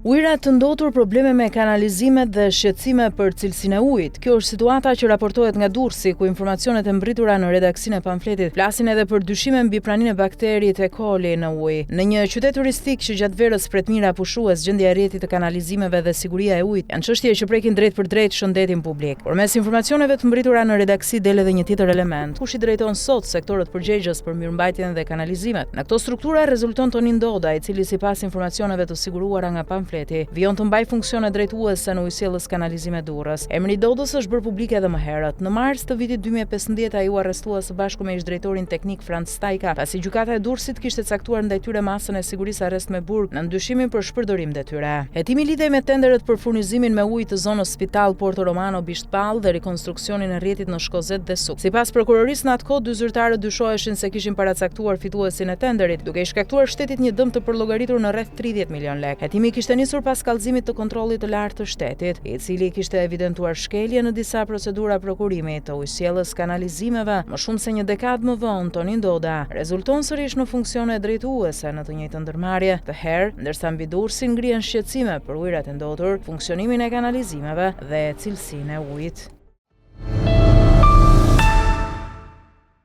Ujëra të ndotur, probleme me kanalizimet dhe shqetësime për cilësinë e ujit. Kjo është situata që raportohet nga Durrësi, ku informacionet e mbërritura në redaksinë e Pamfletit flasin edhe për dyshime mbi praninë e bakterit E. coli në ujë. Në një qytet turistik që gjatë verës pret mijëra pushues, gjendja e rrjetit të kanalizimeve dhe siguria e ujit janë çështje që prekin drejtpërdrejt shëndetin publik. Por mes informacioneve të mbërritura në redaksi del edhe një tjetër element. Kush i drejton sot sektorët përgjegjës për mirëmbajtjen dhe kanalizimet? Në këto struktura rezulton Tonin Doda, i cili sipas informacioneve të siguruara nga Pamfleti, vijon të mbajë funksione drejtuese në Ujësjellës Kanalizime Durrës. Emri i Dodës është bërë publik edhe më herët. Në mars të vitit 2015 ai u arrestua së bashku me ish-drejtorin teknik Franc Stajka, pasi Gjykata e Durrësit kishte caktuar ndaj tyre masën e sigurisë arrest me burg nën dyshimin për shpërdorim detyre. Hetimi lidhej me tenderët për furnizimin me ujë të zonës Spitallë, Porto Romano, Bisht Pallë dhe rikonstruksionin e rrjetit në Shkozet dhe Sukth. Sipas prokurorisë në atë kohë, dy zyrtarët dyshoheshin se kishin paracaktuar fituesin e tenderit, duke i shkaktuar shtetit një dëm të përllogaritur në rreth 30 milionë lekë. Hetimi kishte nisur pas kallëzimit të Kontrollit të Lartë të Shtetit, i cili kishte evidentuar shkelje në disa procedura prokurimi të ujësjellës kanalizimeve. Më shumë se një dekadë më vonë, Tonin Doda rezulton sërish në funksione drejtuese në të njëjtën ndërmarrje, këtë herë, ndërsa mbi Durrësin ngrihen shqetësime për ujërat e ndotur, funksionimin e kanalizimeve dhe cilësinë e ujit.